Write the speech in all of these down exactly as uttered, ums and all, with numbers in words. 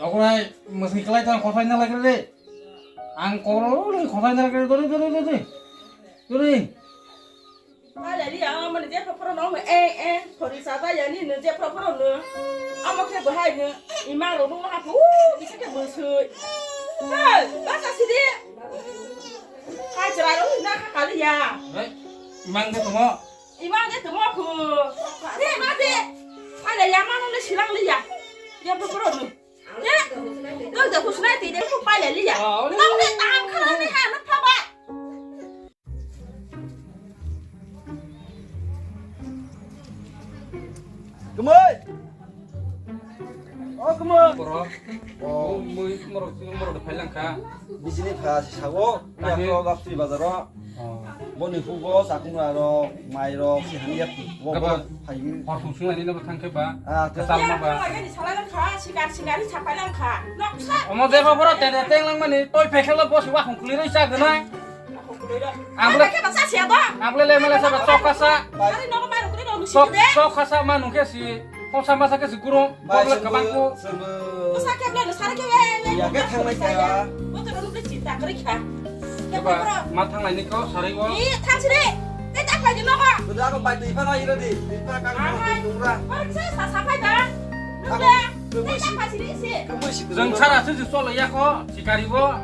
Tokorai, mwswi kwlai tang khosai na lai kre de. Ang koro lai khosai na lai kre, dori, dori, dori. Dori. Pale ri ang mani je phoro no, eh, eh, thori sa ba ya ni no je phoro no. Amo khe bahai no, ima ro no ha pu, bisa khe mwswi. Hey, basa sidi. Hai chara ro na kha kali ya. Hey, mang de tomo. Ima de tomo pu. De, ma de. Pale ya ma no le silang le ya. Ya phoro no. Ya, doi da khusnai ti de ku pale liya. Ah, ole. Tong de tam khana ni ha na phaba. Kemoi. Oh, kemoi. Boro. Oh. Mui, mui, morok, morok de phailang kha. Bijini pha si sago. Kami. Yakro gapsi bazaro. Oh. Boni hugo, sakungrarok, mairok, si hamya bo, bo Gabang phaio. Hor sung sung ani nabo thangkhe ba. Ah, to. Kwtal ma ba. Yang lagi di salah lang kha, sigar sigar hi sapai lang kha. Noksa. Omo je ba boro tene teng lang mani, toi phekhelo bo si wa hung kuli roi sa gana. Hung kuli roi. Ang le, ang le le mele sa ba chok kasa. Ari nogo maru kuli roi lusi de. Chok kasa ma nungkhe si. Khorsa masa khe si gurung, bai, bokle kwbang ku. Bwsa khe bwle no sari khe, eh, eh, ya khe thanglai kha. Bo to rung khe chinta kwrwi kha. Khe eba, bro. Ma thanglai ni ko sari o. Ni thang siri. Te ta phai di nogo. Bwle ako bai twi pha nai rodi. Twi pha kang. Aha. Twi nungra. Bor khe sa sa phai da. Nungra. Te ta phai siri si. Jeng sara si si solo ya ko, sikari bo.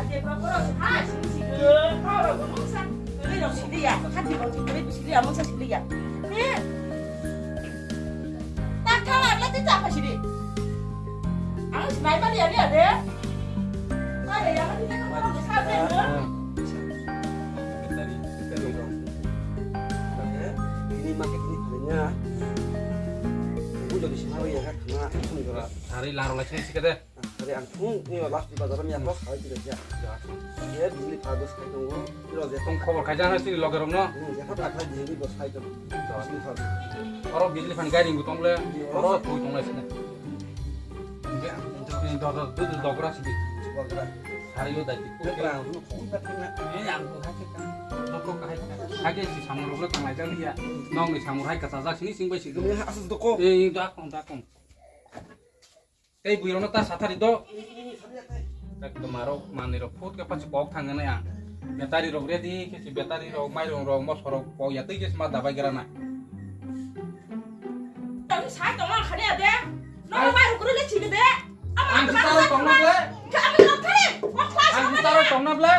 Ate bro, bro, ha, siri si. Bro, bro, bro, sa. Bro, siri ya. Hati bro, bro, siri ya. Mo sa siri ya. Eh. Tak kalah, nanti tak apa sini? Ang sinai mani ya, ya, deh. Ada yang nanti tak apa, besar deh, no? Ini makin ini palingnya. Aku jadi sinai ya, kan, kena aku nih, kalau. Sari larong lagi sini sikit deh. Ari ang thung ni last di bazar mi apo khai di ya. Ya. Ye bili pa bus khai tongo. Ro je tong khobor khai jana sini loge rok no. Hmm, ya pa khai di ni bus khai tongo. Oro bili phan gari ngu tong le. Oro tui tong le sini. Ni do do do do dogra sini. Dogra. Sari yo dai. Ni pra ang no khung ta khung na. Ni ang ko khai ka. Ko khai ka. Khai si samung rok le tang lai jang ya. Nong ni samung hai ka sa jak sini sing bai si. Ni asus do ko. Eh, da kong da kong. Tei bui rokno ta sathari do. Ekdom aro manwi rok phut khe pachi kok thang nai ang. Betari rok ready khe si betari rok mairung rok mosok rok kok ya tei khe ma dabai gra na. Tang sai tong ang khani ade. No mairung kuru le chini de. Ang sa tong na ble. Kami rok thari. Ang sa tong na ble.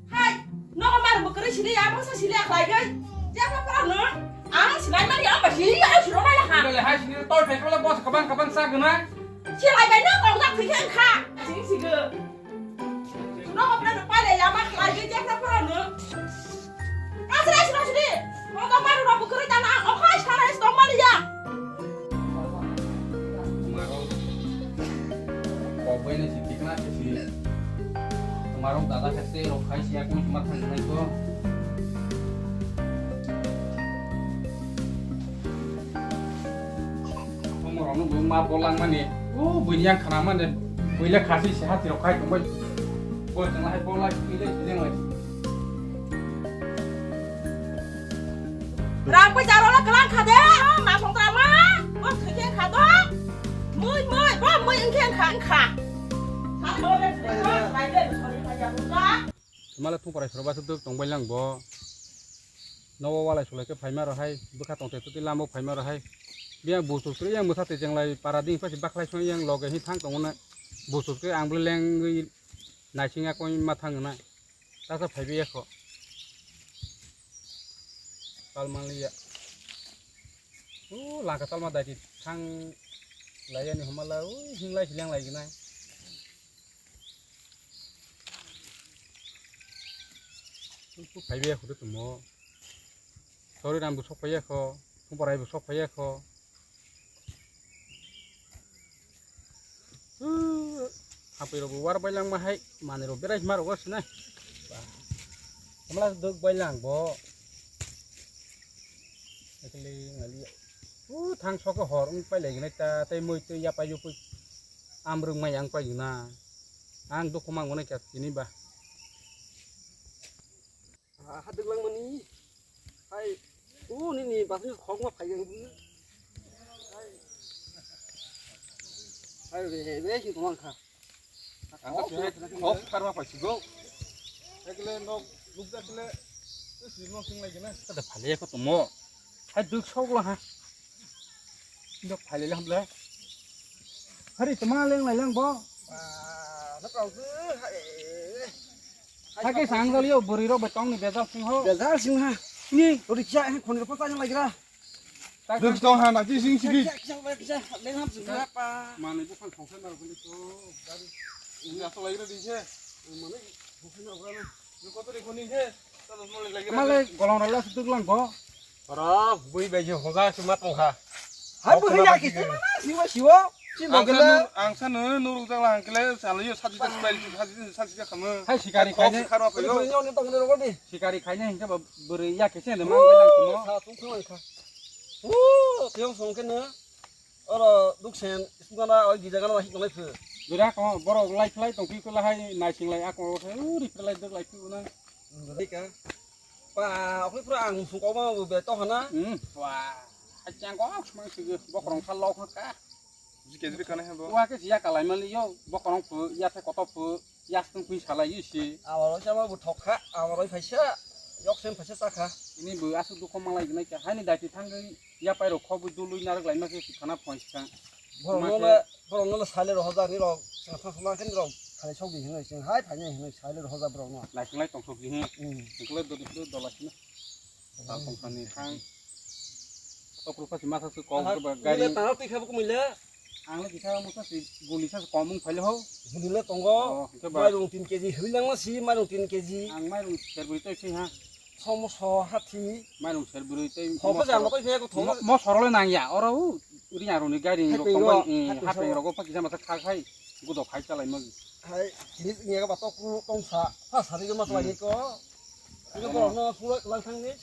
Hai, nogo mar bwkrwi sili ya, bwsa sili ya khlai gwi. Je apa pora no? Ang sinai mani ang ba sili ya, siro na ya ha. Bele hai sini tol phai kala boss kabang kabang sa gwnang. Silai bai no kong jak thwi khe kha. Sing sigo. Nogo pora no pale ya ma khlai gwi je apa pora no? Asra siro sili. Nogo mar ro bwkrwi dana, o hai sara is tong mali ya. Tomorrow, kok bai nai si tikna si si. Tomorrow dada khe tei rok khai si ya kung suma thang nai ko. Tomorrow no bo ma bolang mani. O bui yang khana mani. Bui le khasi si hati rok khai tong bai. Bo tong hai bolang si le si le ngai. Rang pai jaro la kelang kha de, ma song tra ma, bo thwi khe kha do. Mui, mui, bo mui wng khe wng kha, wng kha. Mala thung parai soro basa duk tong bai lang bo. Nogo walai sulai khe phaima rw hai, bwkha tong te twi lama o phaima rw hai. Biyang buchuk sri yang mwsa twi chenglai para ding pha si bakhlai song yang loge hi thang tong na. Buchuk sri ang bwlai lengwi naising ya koi ma thang na. Tasa phaibi ya kho. Tal manliya. U langka talma daiti thang laiya ni humala u hinglai hilang lai gnai. U phaibi ya kho tumo. Sori ram bu sok phaiya kho. Thumporai bu sok phaiya kho. Hapui rok bo war bai langma hai manwi rok berai hima rok sinai. Ba. Hamla dok bai lang bo. Ekli ngali. U thang sok hor wng pai lai gnai ta tei mui tei yapai yupui. Amrwng mai ang pai gna. Ang dukhu mang gnai kha tini ba. Ah, hadwk langmani. Hai. O nini basni khokma phai ang bwino. Hai. Hai, be, be, be, sing tongmang kha. Ang khe hok tharma paisigo. Ekle nok nukjakle, twi swijmo sing lai gana. Kada phale ko tomo. Hai duk sok la ha. Duk phale la hamle. Hari tama leng lai lang bo. Ah, na kau ke, hai. Hai ke sang jali yo, buri rok betong ni bejal sing ho. Bejal sing ha. Ni, ori kya, hai khon ko pa jang lai gra. Duk tong ha, na chi sing sigi. Kisa, kisa, kisa, leng ham sing ha pa. Mane bukan khong khe mar ko ni to. Ini asal lagi di je. Mane bukan apa na. Duk ko to di ko ni je. Male golong rala suduk lang ko. Oro bui bai je hoja sima tong ha. Hai bui ya kisi mana siwa siwa. Ang sa nur, ang sa nur, nur ujak lang kele, salo yo sati sati bai, sati sati sati khamu. Hai sikari khaine. Sikari khaine hingke ba bwrwi ya kisi ne mang bai lang simo. Sa tung thang kha. O, tiyong song khe no. Oro duksen sugana oi gijagana bai hiklai phu. Dura ko borok lai khlai tong phi kula hai naising lai ako khe uri khlai duk lai phu na. Dika. Pa okhi pura ang sung kok ma be to hana. Hmm. Wa. Achang kok mang sigi bokrong kha lok kha. Jike jike kana he bo. Wa ke jiya kalai mali yo bokrong phu ya the koto phu. Yastung pui salai isi. Amaro sama bo thok kha, amaro phaisa, yok sem phaisa cha kha. Ini bo asuk dukho malai gwnai kha. Haini daiti thangwi yapai rok khobo dului narwk laima khe khana phoi kha. Borok no le, borok no le sale rohoja ni rok, sengthang sengthang khe ni rok, sale sok di hinwi seng hai phainai hinwi sale rohoja borok no. Naising lai tong sok di hin. Hmm. Engkle dodi dodi dola sina. Tal tongthani thang. Tokro pasi masa su kok ba gari. Tang twi kha bo kumui le. Ang le kisa masa si guli sa kom mung phai le ho. Guli le tongo. Oh, hingke ba. Mairung tin K G hwi lang ma si mairung tin K G. Ang mairung serbri toi si ha. Somo so hathi. Mairung serbri toi. Ho ko jang ko se ko thong. Mo soro le nang ya. Oro u ri ya ro ni gari ro tong bai. Hapeng ro ko pa kisa masa kha khai. Gudo khai chalai magi. Hai, ini ni ga ba tokro tong sa. Ha sari ma sa ni ko. Ini ko no pura lang thang ni.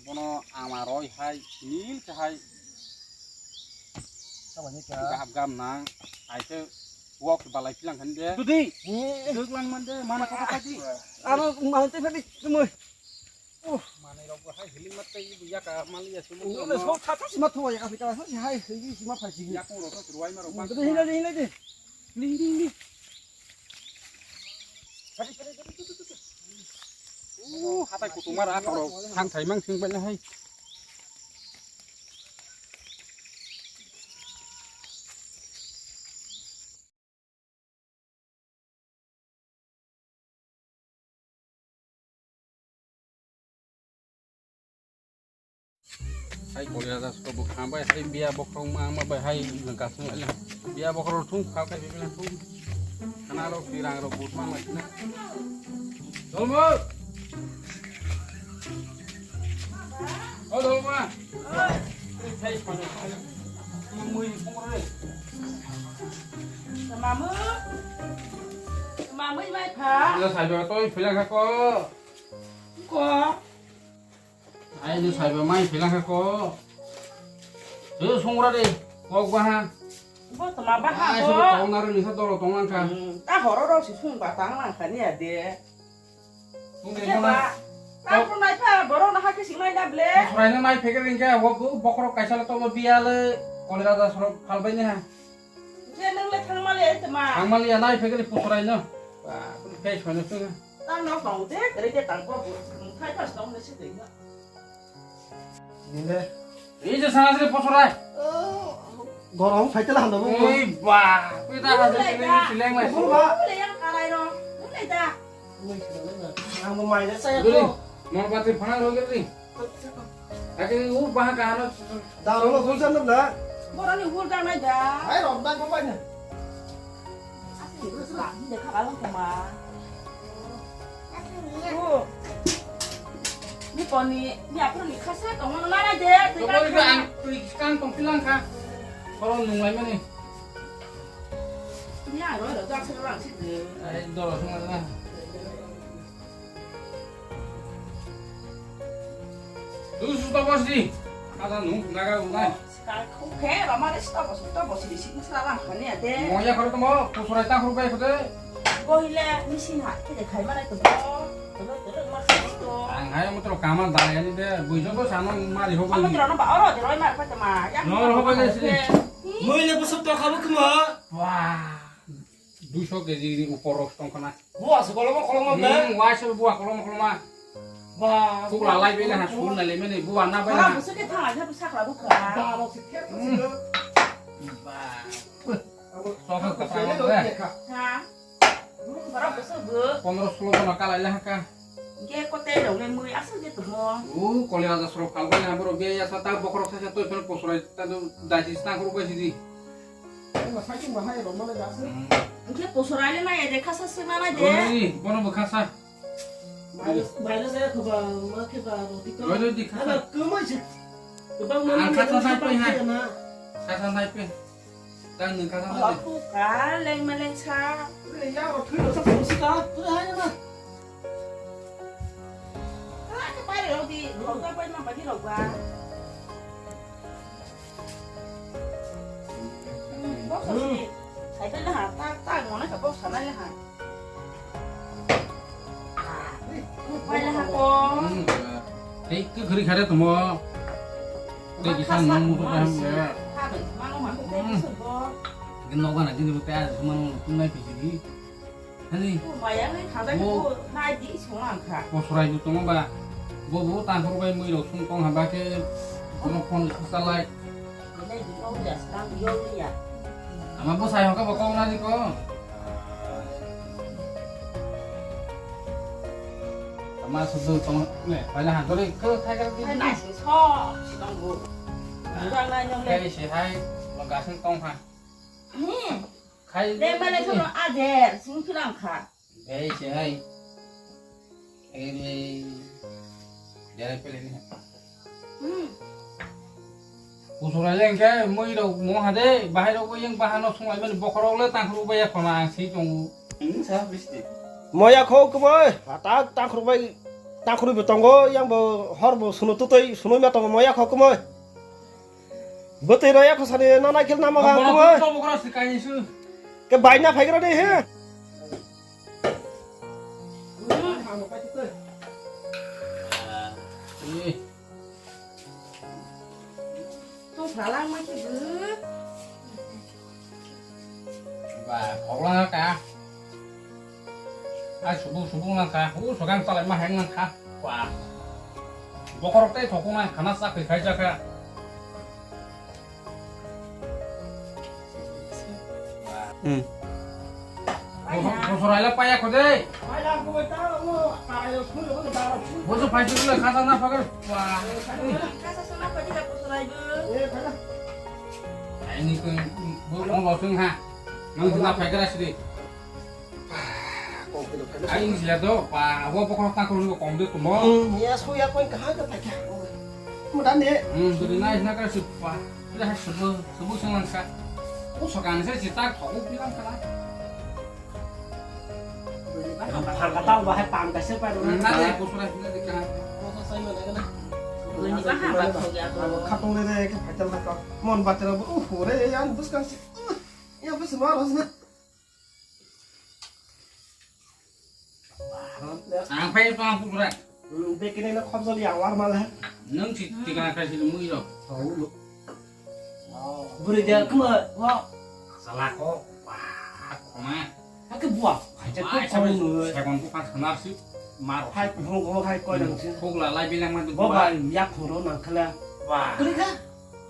Bono ama roi hai, nil khe hai. Sabani kha. Gahap gam nang, hai khe wok balai philang khan de. Dudi. Hmm. Duk lang man de, mana kha kha di. Aro mana te phadi tumoi. Uh. Manai rok hai hiling mat tei bu ya ka mali ya sulu. Ule so tha tha sima thuwa ya ka phika hai hai hi sima phai sigi. Ya ko ro so ruai ma rok. Dudi hinai hinai de. Ling ling ling. Hatai kutung mara akorok thang thai mang thing bai hai. Hai koli raja soko bo kha bai hai biya bokhorok ma ma bai hai gasung ele biya bokhorok thung kha kai bibila thung khana rok tirang rok but ma lai na. Dolmo. O Dolma. Hai phone. Mui phone re. Mamu. Mamu mai pha. Ila sai ba toi phila kha ko. Ko. Ai, ni saiba mai phila kha ko. He, songra de, kok baha. Bo toma baha. Ai, bo. Tong naro ni sa doro tong lang kha. Hmm, ta horo ro si sung ba tang lang kha ni ade. Sung de ba. Ta pun mai pha, boro na ha ke sing mai da ble. Surai na mai phege ring kha, bo, bo, bokhorok kaisa le tomo biya le, kolera da sorok phal bai ni ha. Je nang le thang mali ai toma. Thang mali ya nai phege le pusurai no. Ba, kai sono sung. Tang nok tong de, kere de tang ko bu, thai pas tong de se de. Nile. Ei je sana se posorai. Gorom phaitela hando bu. Ei ba, pita ha de ni sileng mai. Bu ba. Bu le yang kalai ro. Bu le da. Ang mo mai le sai ko. Mon pati phana ro geri. Ake u baha kahano. Daro lo sulsan na. Boroni hul da nai da. Ai rom da ko pai na. Asli itu sudah di dekat alam koma. Tuh. Ini poni, ini apa nih khasa tong mana de? Coba juga ang tuh ikan tong pilang kah. Kalau nungai mana? Ini aro lo tak serang sih de. Ai doro semua lah. Dulu susu topos di. Ada nung naga unai. Sekarang oke, lama deh stop, stop, stop, di sini sekarang kan ya deh. Mau ya kalau temo, pusurai tak huruf baik deh. Bohile, mesin ha, kita kai mana itu bro? Terus, terus, mas itu. Ang hai mo tro kaman dai ani de, bujo to sano mari ho. Kamu terus apa orang terus mari apa tema? Yang no ho ba sini. Hi, Mui le bwswk tokha bo kwma. Wah. Duiso keji ni upor rok tong khana. Buwa se koloma koloma be. Hmm, wai se buwa koloma koloma. Wah. Thuk la lai be na ha, sun na le mene buwa na be na. Bwswk khe thang lai kha, sakla bwkha. Ba rok se khe. Hmm. Ba. Abo sokha ka sa le do be. Ha. Borok bwswk bo. Pondro solo jona kalai le ha ka. Ge kote rok le mui aswk je tumo. U koli raja sorok phalbai na borok ge yasa ta bokhorok saisa toi pheno posorai ta do daji sna khuruk bai sidi. Ai ma sai ma hai ro ma le da se. Ge posorai le na ye de khasa se ma na de. Oi, bono bo khasa. Bai ro, bai ro se ko ba ma khe ba ro ti ko. Oi, oi, di khasa. Ala ko ma se. Ko ba ma na khasa sai pai ha. Khasa sai pai. Tang nung kha kha. Aku ka leng ma leng sa. Re ya ro thui ro sa sung si ka. Tu hai na. Ka ka pai ro di, ro ka pai ma ba di ro ba. Hmm, bok sa si. Sai ta na ha, ta ta mo na ka bok sa na ha. Pai la ha ko. Hmm, tei ke khri khare tumo. Tei kisa nung mu ko ham ya. Ha bai, ma no ma ko tei se bo. Ke no gana jini pe a suma no tunai pi jini. Hani. Ko ma ya ngai kha dai ko nai di sung ang kha. Ko surai bu tumo ba. Bo bo ta hor bai mui ro sung tong ha ba ke. Kono phone sa lai. Ama bwsai hokhe bo kok nani ko. Ama sudu tong le paila han dori ko thai kar di. Hai nai sing so si tong bu. Bugang nai nyong le. Kai se hai lo gasing tong ha. Hmm. Khai. Le male sono ajer sing philang kha. Ei se hai. Ei le. Jare pele ni. Hmm. Kusurai leng ke mui rok mo hade bahai rok yang bahano sunglai mani bokhorok le tangkhuru bai khona ang si tongo. Hmm, sa bisti. Moya kho kumoi, atak tangkhuru bai tangkhuru bo tongo yang bo hor bo sunu tutoi sunoi ma tongo moya kho kumoi. Bwtwi rw ya khosani na naikhel namo ga Bokhorok khe. Bokhorok se kainwi su. Ke bai na phaigra de he. Eh. Tong phalang ma khe bw. Ba, khogla ka. Ai, subung, subung lang kha. U, sogang chalai ma heng lang kha. Wah. Bokhorok tei thokung nang khana chakri khai jakha. Hmm. Bosor, bosor aila paya kho de. Bosor phai sibole khasa na phagar. Wah. Ai ni ko bo, bo losung ha. Nang na phagar asri. Ai, wng sila do, pa, abo bokhorok ta khoroknwi bo kom de tumo. Hmm, ya, so ya, koi kaha ka paikha. Mo dan de. Hmm, duri nai na ka su pa. Ila ha subu, subu sung lang sa. O sokan se si tak thok u pilang kala. Thang ka tau ba hai pam ka se pa ro. Na de ko sura sila de ka. Ko sa sai ma na ka na. Ni ba ha ba thok ya ko. Khatung de de ke phaital ha ka. Mon ba tera bu, uh, re, ya, bus kan si. Ya, bus ma ro na. Ang phai tong ang putra. Hmm, bekene na khobjol ya war mala. Nang si tikana khai si mui ro. Tau lo. Oh, buri dia kuma, wa. Sala ko, pa, koma. Hake bua. Hai, ko kau nu. Sekon ko pas kena si mar. Hai, ho, ho, hai, koi nang si. Khogla lai bilang ma tu. Bo ba, ya khoro nang khala. Wah. Buri ka?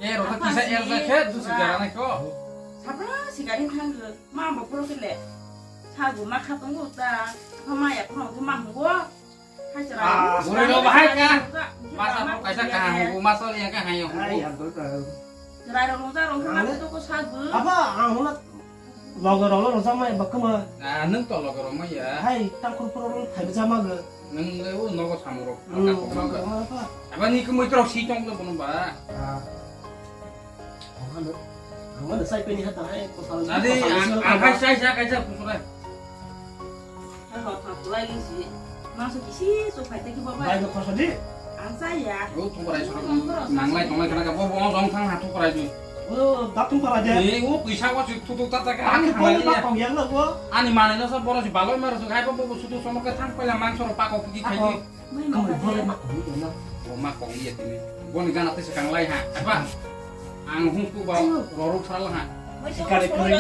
Eh, rota kisa er ja khe, dusi jara na ko. Sabra si gari thang. Ma bo phoro kile. Sagu ma kha tongo ta. Pha ma ya phoro ma hungo. Hai chara. Ah, buri no bahai ka. Masa phoro kaisa ka hungo, masa yang ka hayo hungo. Ai, ya, betul. Chara rong rong rong ma to ko sagu. Apa, ang huna logo rong rong sama ya bakma. Ah, nung to logo rong ma ya. Hai, tang kur phoro rong thai sama ga. Nung le o nogo samoro. Hmm, apa? Apa ni ko moi tro si tong to bono ba. Ah. Ang ano, ang ano sai peni hata hai ko sal. Tadi ang hai sai sa kai sa pusura. Hai ho thap lai si. Mangso kisi so khai te ki baba. Bai ko khosa di. Ang sai ya. O thung korai soro. Nang lai tong lai kana ka bo bo jong thang ha thung korai di. O da thung korai de. Ni o pisa ko si thu thu ta ta ka. Ang ko ni ba kong yang lo bo. Ani mane no so boro si baloi maro so khai bo bo su thu so mo ka thang pela mangso ro pa ko ki khai di. Kamai bole ma kong ni na. Bo ma kong iya tini. Bo ni gana te se kang lai ha. Apa? Ang hung tu ba Ayo. Rorok sal ha. Sikari kiri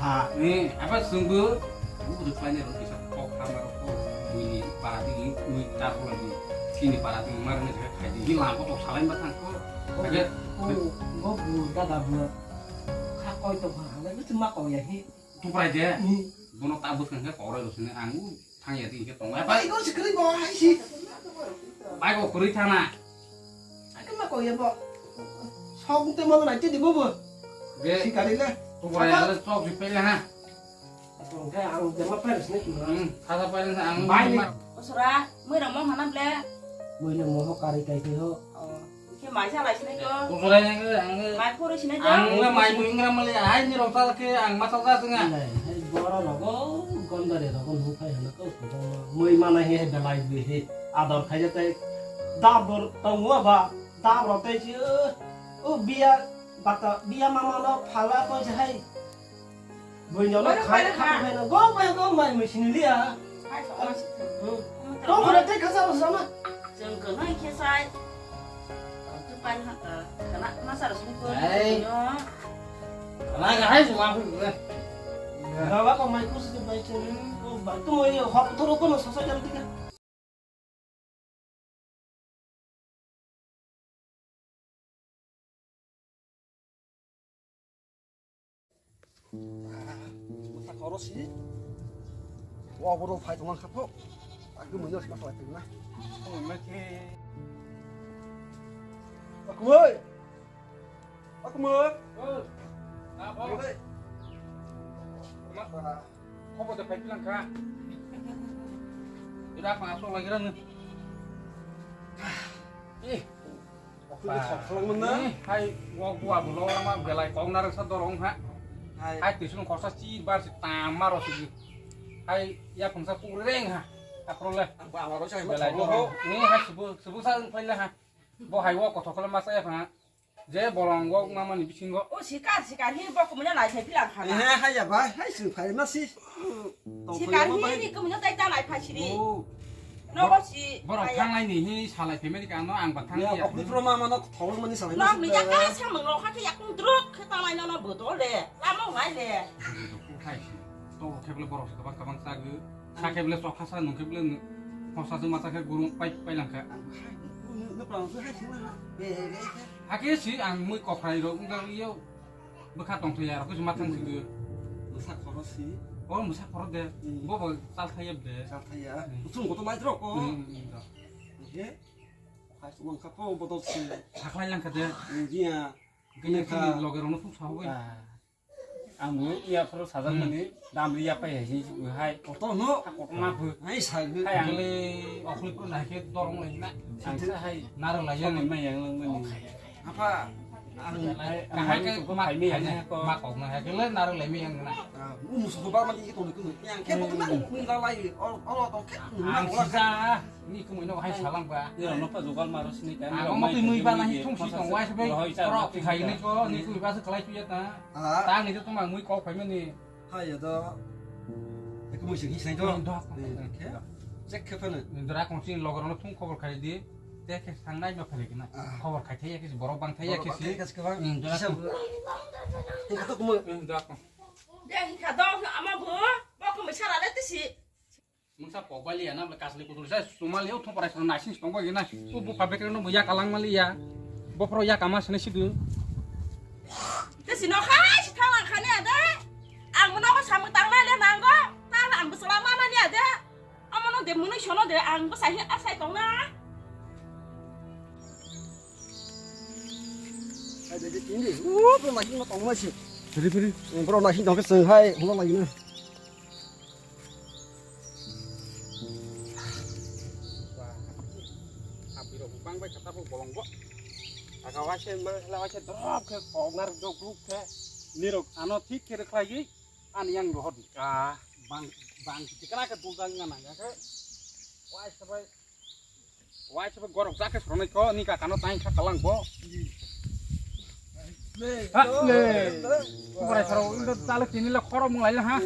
ha. Ni apa sunggu? Bu de paine ro kisa kok ha ma ro ko. Ni para di ni ta ko ni. Sini para di mar ni khai di. Ni la ko to salai ba thang ko. Oke. Ko bu dada bu. Kha koi to ha. Ni tu ma ko ya hi. Tu prai de. Ni. Bono ta bu kan ko ro sini ang. Thang ya di ke tong. Bai ko sikri bo hai si. Bai ko kuri thana. Ake ma ko ya bo. Sok te mo na ti di bo bo. Ge. Sikari le. Tu bo ya le sok si pele ha. Tong ke ang ke ma pele sne ki. Hmm, thada pele na ang. Bai ni. Osura, mui ramo hana ble. Mui le mo ho kari kai ke ho. Oh. Khe mai salai sinai ko. Kukurai nang ang. Mai khoro sinai ang jang. Ang mai muingra mali ai ni rota ke ang mata ta tengah. Nai, hai bora rogo gonda re rogo nu phai hana to ko. Mui mana he belai bi he. Ador khai jate. Dab dor tongwa ba. Dab ro te chi. O biya bata biya mama no phala ko je hai. Buino no khai khai no go bai go mai mui sini lia. Hai so. Hmm. Tong khore te khasa sama. Jeng ko nai khe sai. Tu pan ha. Kana masa ro sini ko. Hai. Kana ga hai suma pu. Ga ba ko mai ko sini bai chen ko ba tu moi hok to ro ko no sasa jam tika. Masa khoro si. Wa boro phai tonglang kha pho. Aku manya sma khlai tong na. Aku moi. Aku moi. Oh. Apa? Khobor de phai tlang kha. Ira pa asok lagi rang. Eh. Aku ni thok thok mana? Eh, hai wa gua bulo ma belai kong narang sa dorong ha. Hai. Hai tisun khorsa chi bar si tamar si. Hai ya phungsa kureng ha. Akrole. Aku amaro sa belai dorong. Ni hai subu subu sa phai la ha. Bo hai wa kothok kole masa ya phanga. Je bolong wa mama ni bisingo. O sikar sikar hi bo kumanya lai sai pilang khala. Eh, hai ya bai, hai sing phai ma si. Sikar hi ni kumanya tai ta lai phai siri. Oh. No bo si. Borok thang lai ni hi salai family ka no ang ba thang ya. Okni pro mama no thok mani salai. Nok ni ya ka samang no kha ke yakung druk khe ta lai no no bodol le. Lamo ngai le. Hai. To khe bole borok kabang kabang sa gu. Sakhe bole chokha sa, nungkhe bole hosa se masa khe gurung pai pai langkha. Hakhe si ang mui kokhrai rok wngkha yo bwkha tongthai ya rok se mathang si. Mwsa khoro si. O mwsa khoro de. Hmm. Bo bo chal thai yab de. Chal thai ya. Hmm. Kuchung koto mai rok ko. Hmm, hmm, hmm. He. Hai wngkha po bodol si. Sakhlai langkha de. Hmm, dia. Kini kini loge rok no thung sa hobai. Ah. Ang bo iya phoro sajak mani dam ri ya pai hai si hai. Kotor no. Kotor na phu. Hai sa gu. Hai ang le okli pro na ke dorong le na. Ang sa hai. Naro la yang mai yang lang mani. Apa? Ang kahai ke mak hai me yang ko. Mak kok na hai ke le naro le me yang na. Ah, u musu ba mani ke to ku. Yang ke bo na la lai. Or or to ke. Ang sa. Ni kumui no hai salang ba. Ni rok no pa jugal maro sini kan. Ang omo twi mui ba nahi thung si tong wai se bai. Oro twi khai ni ko ni kumui ba se khlai piya ta. Ah. Ta ni to tuma mui kok phai mani. Hai ya do. Ek mui se hi sai do. Ni do. Check khe phano. Ni dra kong sin logor no thung khobor khai di. Te khe sang nai ma phai kena. Khobor khai thai ya kisi borok bang thai ya kisi. Ni dra kong. Ni kha to kumui. Ni dra kong. De hi kha do ama bo. Bo kumui sara le tisi. Mungsa pok bali ya na, kasli kutul sa sumal yo thopra sa naising tong bagi na. U bu pabek no bu ya kalang mali ya. Bo pro ya kama sene sidu. Te sino khai si thalang khani ade. Ang mo no ko samung tang na le nang go. Ta ang bu sala mama ni ade. Amo no de muni sono de ang bu sai hi asai tong na. Hai de de tindi. U bu naising no tong ma si. Phiri phiri. Bro naising tong ke seng hai hono lagi na. Wah, abirok bang bai kata bo bolong bo. Aga waise mang hela waise drop khe kok nar dok dok khe. Nirok ano thik khe rwkhlai gi ani yang rohor di. Ah, bang bang tikra khe dujang ngana ga khe. Waise bai Wai se gorok jak khe srwnai ko, ni kaka no tai kha kalang bo. Ha, le. Kubrai saro, indo talo tini le khoro mung lai ha.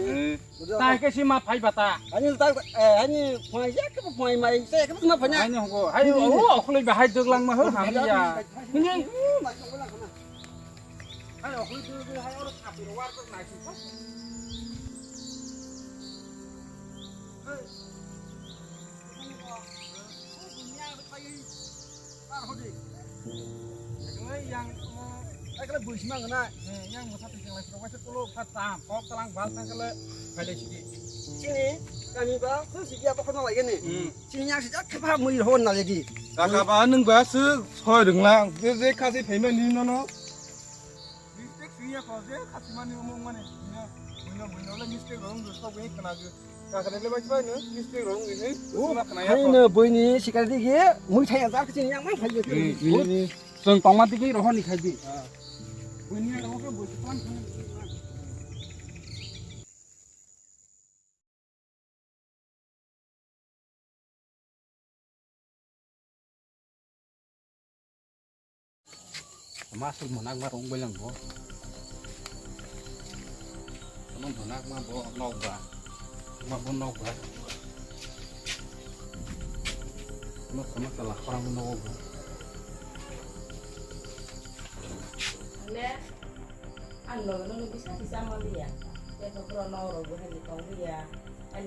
Tai khe si ma phai bata. Ani tak, eh, ani phai ya khe phai mai, se khe ma phai na. Ani hongo, hai o, o khulai ba hai doglang ma ho ha ya. Ni. Hai, okhui tu tu hai oro kapiro war kok nai sing kok. Hei. Tar hodi. Ngai yang mo. Ai kala buis mang na. Eh, yang mo satu yang lai sing kok. Kok talang bal sang kala. Hai lai sidi. Sini kami ba tu sidi apa kono lagi ni? Hmm. Sini yang sejak kepala mui hon na lagi. Kaka ba nung ba se soi rung lang. Je je kasi payment ni no no. Mistake sini ya ko je kasi mani omong mani. Buino buino le mistake rong do sok bai kana je. Kaka le bai bai no mistake rong ni. Oh, sima kana ya ko. Hai no buini sikar di ge mui thai ya jak sini yang mang thai. Hmm, hmm. Song tongma digi rohor ni khai di. Ha. Buini ya rohor ke bui pan. Masuk monak ma rong belang bo. Sama monak ma bo nok ba. Ma bo nok ba. Ma sama salah orang nok ba. Ang loge loge bisa bisa maliya. Tei pokro no rok bo hai tong liya. Ani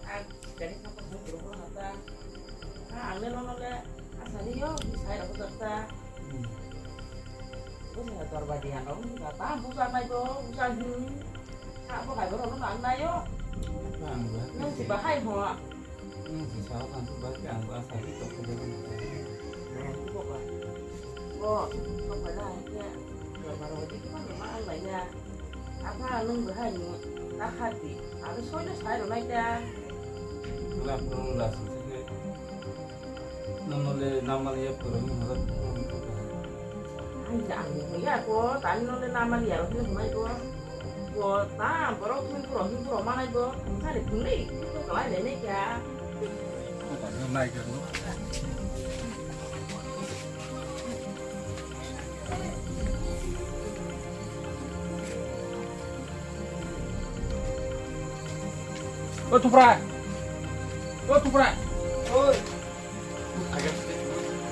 ang gari khapa hum bro bro hata. Ha ang le no no le asani yo sai rok jata. Bo sa tor ba dia no ta ta bu sa mai do bu sa hum. Ha bo hai bro no ang na yo. Nang si ba hai ho. Nung si sao kan tu bai ang ba sa si tok ko jaga. Bo, so pai la ya. Yo baro di ki ma ma ang la ya. Apa nung ba hai mu ta kha di. Aro soi na sai ro nai ta. La pro la si si ke. Nung le namal ya pro ni mo. Ai ya ang ya ko tan nung le namal ya ro ni mai ko. Bo ta borok thun borok hin borok manai bo thari thunli ko kalai le ne kya. Ko ta nai kya no. O Tupra. O Tupra. Oi.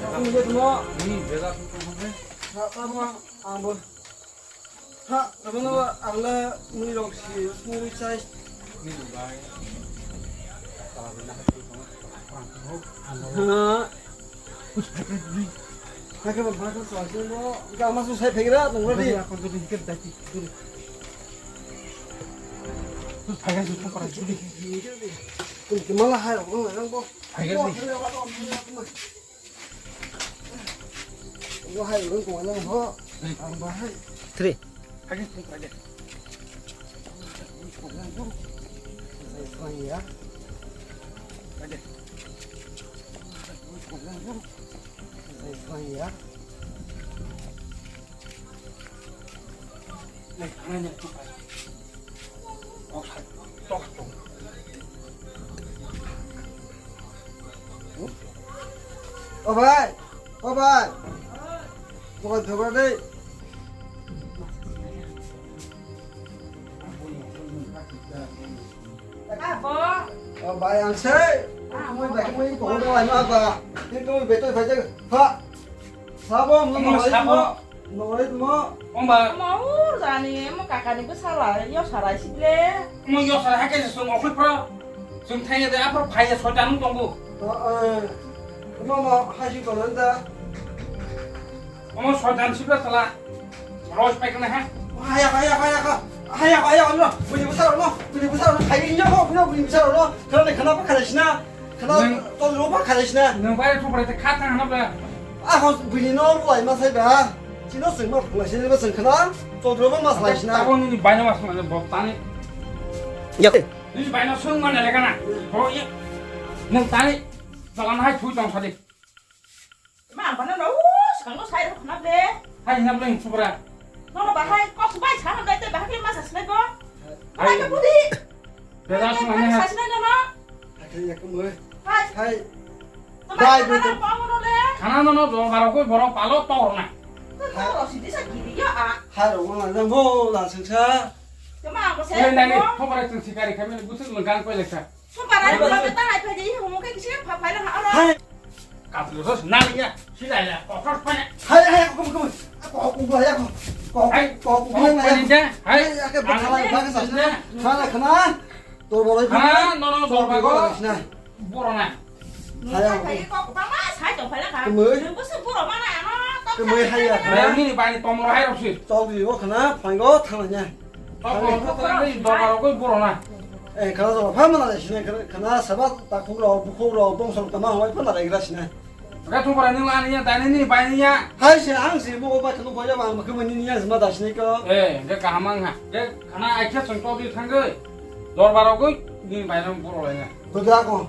Aku lihat mo. Ni bela tu tu. Ha, ha, ha, ha, bo. Ha, tamo no ang le mui rok si, mui rok chai. Ni bai. Ha. Ha ke ba ba ko so si no. Ga ma su sai phegra tong ri. Aku tu ni ke dai ti. Tu phaga su para juli. Kun ke mala hai rok nang bo. Phaga ni. Bo hai rung kong nang ho. Ang ba hai. Three. Hai, hai, hai. Hai, ya. Hai. Hai, ya. O bai, o bai. Bukan coba deh. Apa? O bai, ang se. Mui bai, mui ko do ai ma ba. Ni to beto bai je. Ha. Sabo mo mo sabo. Norit mo. Omba. Mo ur jani mo kakani bwsala yo sarai sible. Mo yo sarai hake se sung okhui pro. Sung thai de apro phai soitan tongo. Mo mo haji ko nanda. Mo soitan sible sala. Roj pai kana ha. Haya haya haya ha. Haya haya no. Bini bwsala no. Bini bwsala no. Khai ni no. Bini bwsala no. Khana khana pa khana sina. Khana to no pa khana sina. Nang bai thupra te kha thang na ba. A ho bini no lai ma sai ba. Chino sing ma lai sina ba sing khana. To dro ba ma lai sina. Abo ni bai no ma sung bok tani. Ya. Ni bai no sung ma le kana. Ho ye. Nang tani. Jalan hai thui tong sadi. Ma ang bana no, skango sai ro khna ble. Hai na ble thupra. No no bahai kok bai sa na dai te bahai ma sa sinai bo. Hai. Bahai ka budi. Bela sung ane ha. Sa sinai no no. Hai ya ko mo. Hai. Hai. Bai bai. Khana no no do baro koi boro palo tor na. To ro si disa giri ya a. Hai ro ma na bo la sung sa. Kema ang ko se. Nai nai thopra chung sikari kami butul megang koi leksa. Sumpah rai, bulan kita rai, pai jadi, ngomong kayak gini, apa, apa, apa, apa. Hai. Katlu sos nang ya, sila ya, kokor pa ya. Hai, hai, aku, aku, aku, aku, aku, aku. Kok, hai, kok, kok, kok, hai, hai, hai, hai, ake ang bakhalai, ini bakhalai, ini khana, khana. Tor bolai khana, khana, no, no, tor bolai khana. Borok na. Hai, hai, kok, bama, sai to phaila kha. Kemoi? Nungbo se borok mana, ano, to kemoi kha, hai ya, kha. Nini bani tomro hai rok si. Tor di, o khana, phango, thangna nya. Tor bolai khana, ni dorbar koi borok na. Eh, khana, tor pha mana, sini khana, khana, sabat, takhuk rok, bukhuk rok, bongso rok, tama, hoi, pha mana, igra sini. Ga thupra nung ani ya, dani ni bai ni ya. Hai se ang se mo ba thung ko ya ba, ma kemani ni ya ma da sini ko. Eh, ga kaham ang ha. Ga khana ai khe chwng to di thang goi. Dorbar rok goi ni bai rok boro lai ya. Ko da ko.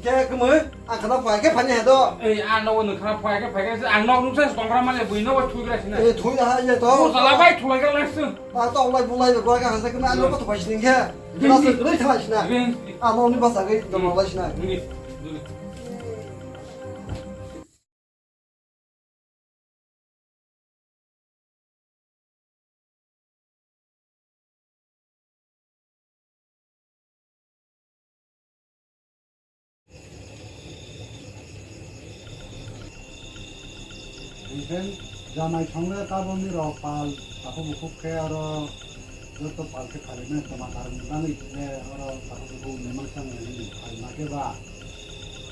Ke kemoi, ang khana phai khe phani ha do. Eh, ang no nung khana phai khe phai khe ang no nung se tong ra mane bui no ba thui gra sini. Eh, thui da ha ya to. Mo sala bai thulai ga lai su. A to lai bulai ko ga ha se kemai ang no ko to phai sini khe. Kena se kemai thalai sini. Ang no ni ba sa gai to lai sini. Hingke jamai songre taboni rok pal, takhuk bukhuk khe oro joto pal khe kharinai toma karwi bagwi khe oro takhuk bukhuk ni mangsa ni phai ma khe ba,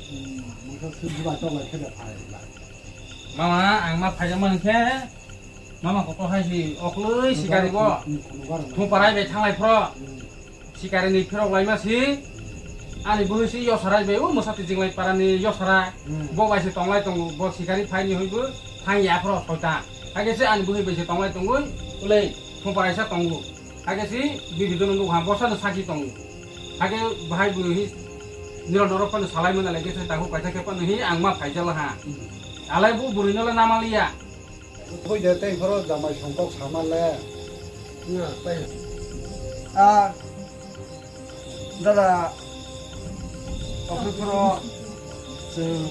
hmm, mangsa swi bubai tok lai khe de phai ba. Mama, ang ma phai mani khe, mama kotor hai si okloi sikari bo. Hmm, hmm, hmm, hmm. Thung parai bai thanglai phro. Hmm. Sikari ni phirok laima si, ani bwrwi si yosara bai, o mwsa twijinglai para ni yosara, hmm, bo bai se tonglai tongo, bo sikari phai ni hoi bo thang ya phro soita. Hakhe se ani bwrwi bai se tonglai tongoi, ulei thung parai sa tongo. Hakhe se bibi dono nuk ha, bo sa no saki tongo. Hakhe bahai bwrwi hi niro norok phano salai mani lai khe se takhuk kaisa khe phano hi ang ma phai jala ha. Hmm. Alai bo bwrwi no le nama liya. Thoi de tei phoro jamai songkok sama le. Na, tei. A, dada, okhor phoro chwng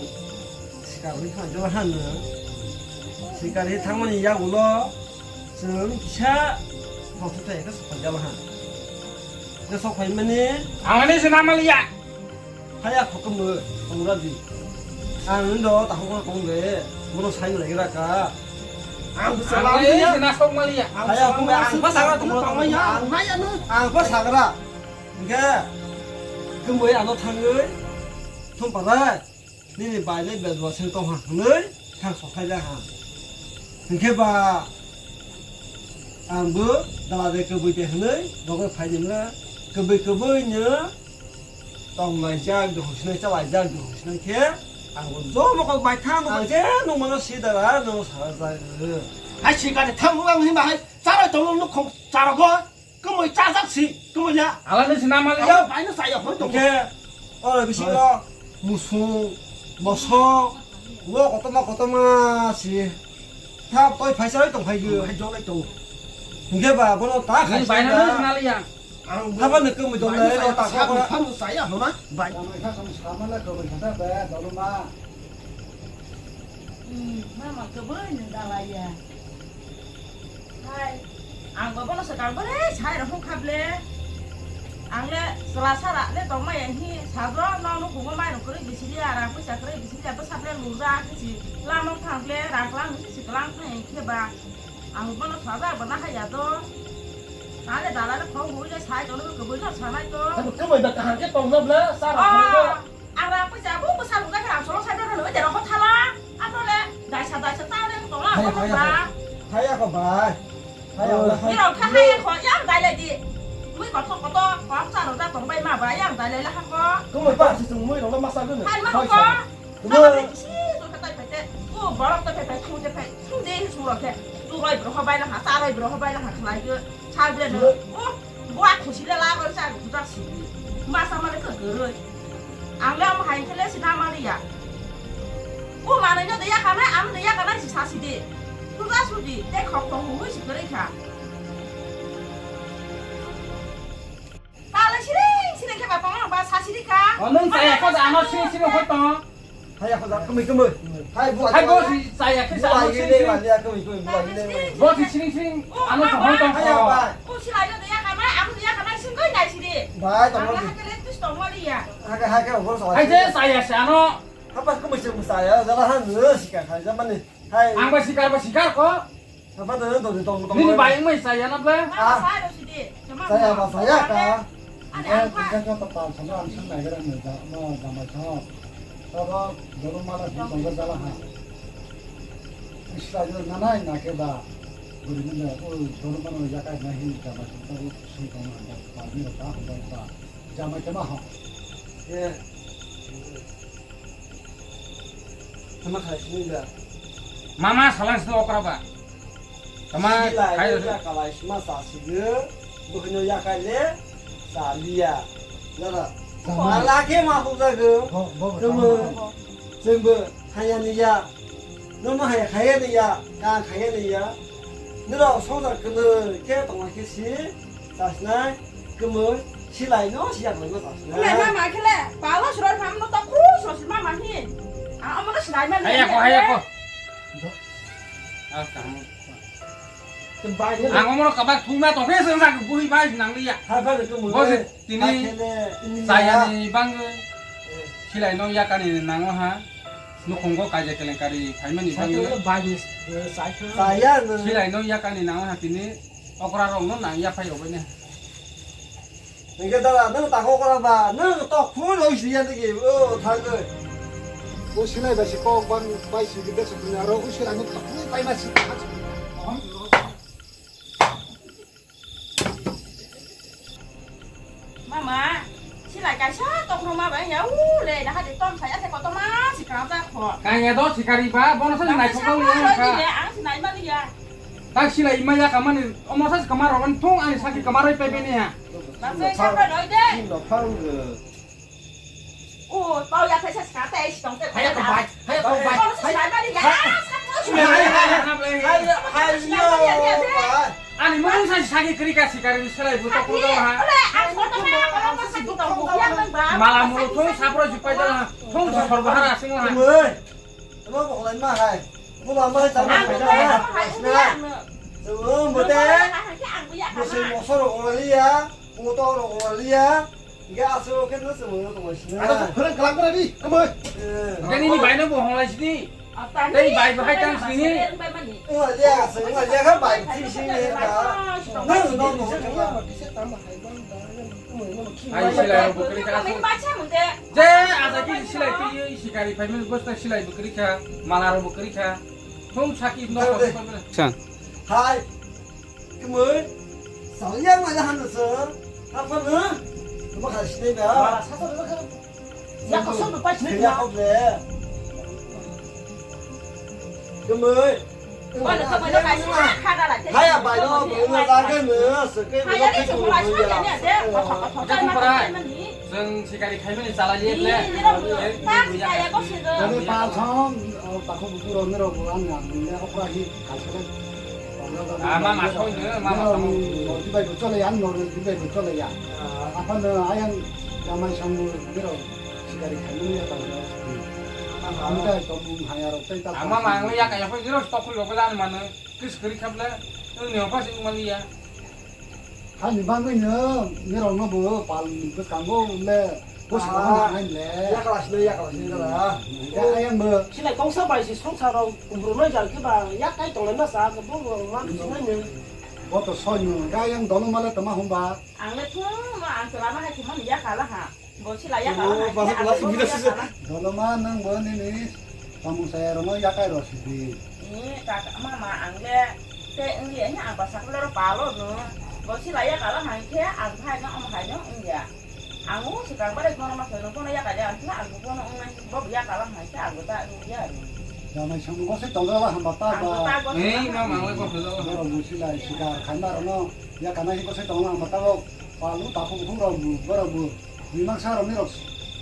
sikar wi thang jala hano. Sikar wi thangmani yagulo chwng kisa nokthai khe sok jala ha. Khe sok phaimani. Ang ani se nama liya. Haya khokombo tongra di. Ang ndo takhuk no tong de. Bono sai lai gra ka. Ang bwsa lam ya. Ang na sok mali ya. Haya khokombo ang pa sagra tong tong ya. Ang haya no. Ang pa sagra. Hingke kemoi ano thangoi. Thum palai. Nini bai le bejwa seng tong ha hwnoi. Thang sophai da ha. Hingke ba ang bo dala de keboi de hwnoi. Dogo phai de mla. Keboi keboi no. Tonglaijak, duhuk sinai chalaijak, duhuk sinai khe ang bo jomo kok bai thang, ang je nung mano sidara, nung sara jai. Hai sikari thang nung ang hima hai, charai tong nung khong charogo, kemoi chajak si, kemoi ya. Ala ni sinama le ya. Bai no saya hoi tong. Khe, oro bisingo musung, mosok, wo kotoma kotoma si. Thap toi phaisa roi tong phai gyo. Hai jolai tong. Hingke ba bono ta khai bai na sinai. Haba no kemoi jom lai ta kha kha. Phano saya hona. Bai. Tamo kha sam sama la ko bai kha ba dolo ma. Hmm, mama keboi no dalai ya. Hai. Ang bo bono swkang bore sai rok hung kha ble. Ang le chwla sara le tong maya hi sajro no nukhungo mai rok kwrwi bisili ya, rang puisa kwrwi bisili ya, bwsa ble lujak si lama thang ble rang klang si klang thang khe ba ang bono sajak bo na haya do. Tale dala le khong hui le sai kono kwbui no sanai to. Abo kwbui ba kaham khe tong na bla sara. Ang rang puisa bo bwsa lujak khe rang solo sai do no de ro thala. Ano le daisa daisa ta le tong la. Hai, hai, hai. Hai ako bai. Hai ako bai. Ni rok kha hai ako yang dai le di. Mui kotor kotor kok cha rok da tong bai ma ba yang dai le la ha ko. Kung bai pa si sung mui rok ma sa gun. Hai ma ko. Mama ni si to kha tai phai te. Ko borok to phai phai thu te phai. Thu de su rok khe. Tu roi bro ho bai la ha, ta roi bro ho bai la ha khlai ge. Sa ble no. O, bo a khusi le la ko sa gudak si. Ma sa ma le ko geroi. Ang le am hai khe le si na ma le ya. O manai no de ya kana, am de ya kana si sa si de. Tu da su di, te khok khok hui si geroi kha. Ta le siring siring khe ba tong ba sa siri kha. O nung chaya kho da ano siri siri hoi tong. Haya kho da kumi kumi. Hai bo. Hai bo si chaya khe sa ano siri siri. Bo si siring siring ano sa hoi tong. Haya ba. Ko si lai de ya kana, am ya kana sing koi nai siri. Bai tong. Hake le tus tong wali ya. Hake hake bo sa. Hai je chaya sa ano. Hapa kumi sing chaya, jala han si ka khai jamani. Hai. Ang ba sikar ba sikar ko. Apa tu tu tu tong tong. Nini bai mai saya na ble? Ah. Saya ba saya ka. Ani ang pa. Kita kita tak tahu sama ang sana kira ni dah mau damai sama. Apa dulu malah di tong jalan ha. Isra juga nana nak ke ba. Beri ni dah. Oh dulu mana ya kai nahi damai sama tu sih kamu ada. Kami tak tahu apa. Jamai kema ho. Ye. Tama khalai sini da. Mama salang sini okra ba. Tama khai da kalai sima sa sigi. Bukhino ya kai le. Sa liya. Dada. Ala ke ma hu da go. Tama. Jengbo haya ni ya. Nono hai khaiya ni ya, ka khaiya ni ya. Nirok songsa kwnwi khe tongma khe si, chasnai, kwmwi, silai no siya kwlai no chasnai. Nai mama khe le, palo sroi pham no to khu so si mama hi. A omo no sinai mani. Haya ko, haya ko. Ah, kamu. Ang omo no kabak thuma to khe sengsa buhi bai nang liya. Hai bai kwmwi. Tini sayani bangwi silai no yakani nango ha, nukhungo kaisa kelenkari phaimani bangwi silai no yakani nango ha tini okra rok no nang yaphai obaini. Hingke dada, nwng tako okra ba, nwng tok phuru loi siya tiki, o thangwi. O silai bai si kok bang bai si gede sukuni aro o silai no tok phuru bai ma si. Mama, silai kaisa tokruma bai ya, u le, na hadi tom saya se koto ma si kang ta kho. Kang ya do sikari ba, bono sa nai thok le ka. Ang si nai ma ya. Tak silai ma ya kamani, omo sa kamar ron thong ani saki kamar oi pe pe ni ya. Ba se sa pa doi de. Sim no phang ge. O, pau ya thaisa ska tei si tong tei. Haya tong bai, haya tong bai. Pau si bai bari ya. Hai, hai, hai, hai, hai, hai, hai. Ani mung sa sagi kri ka sikari ni selai buto ko ha. Ole, ang ko to ma ko ma sa ko to ya nang ba. Mala mulu thong sapro jupai jala. Thong sa sor bahar asing ha. Oi. Amo ko lai ma hai. Mo ba ma hai ta ma hai. Hai. Amo bote. Mo se mo soro ko lai ya. Mo to ro ko lai ya. Hingke aswk khe no chwng no tongma sina. Ano to phwrwng kwlak kwlak di, kwmwi. Eh. Hingke nini bai no bo honglai sini. Tei bai bo hai tang sini. Wng lai liya, wng lai liya kha bai thwi sini ka. Nang no no. Ai silai ro bwkri kha aswk. Je aja ki silai twi sikari phaimani bwsta silai bwkri kha, mala ro bwkri kha. Thung saki no. San. Hai. Kemoi, saliang mai han se, apa ne? Cuma kasih ni dah. Ya kosong tu pas ni. Ya kau le. Kemoi. Mana kau mana kasih? Hai apa yo? Mana lagi ne? Sekai mana kau tu ya? Jeng sikari khaimani chalai liya ble. Jadi pasang, takut buku ronde rogo an yang, ini apa lagi? Ama masong de, ama masong. Di bai bocol ya, nor di bai bocol ya. Apa ne ayang jamai sanggu biro sikari khamu ya ta. Amda to bung haya ro tai ta. Ama mang ya kaya ko jiro stok lo ko dan mane kis kri khable. Ni apa sih mali ya. Hani bangwi no, nirok no bo pal bwskango le, bwskango nangnai le. Yakla sile, yakla sile da. Hingke ayang bo. Sile kongsa bai si songsa rok kumbrumai jal khe ba, yak kai tonglai ma sa, bo bo ma sinai no. Bo to soi no, hingke ayang dolo male toma hum ba. Ang le thung no, ang chwla ma hai thumani yakala ha. Bo sila yakala hai. Dolo ma nang bo nini. Samung saya rono yakai ro sidi. Ni kaka mama ang le te wngya ni ang basa kula ro palo no. Bo sila yakala hai khe ang phai no am hai no wngya. Ang u sikang bare bono ma kheno bono yakala ang khe ang bono wngnai bo yakala hai khe ang ta wngya. Jamai samung bo se tongla hamba ta ba. Ni mama ang le ko phelo. Boro bo sila sikar khaima rono yakana hi ko se tongla hamba ta bo. Palu takhuk khuk rok bo, borok bo. Mimang sa rok ni rok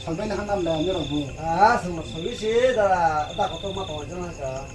salbai na hanam da ni rok bo. Ah, sung ma sung si da da ko to ma to jang ka.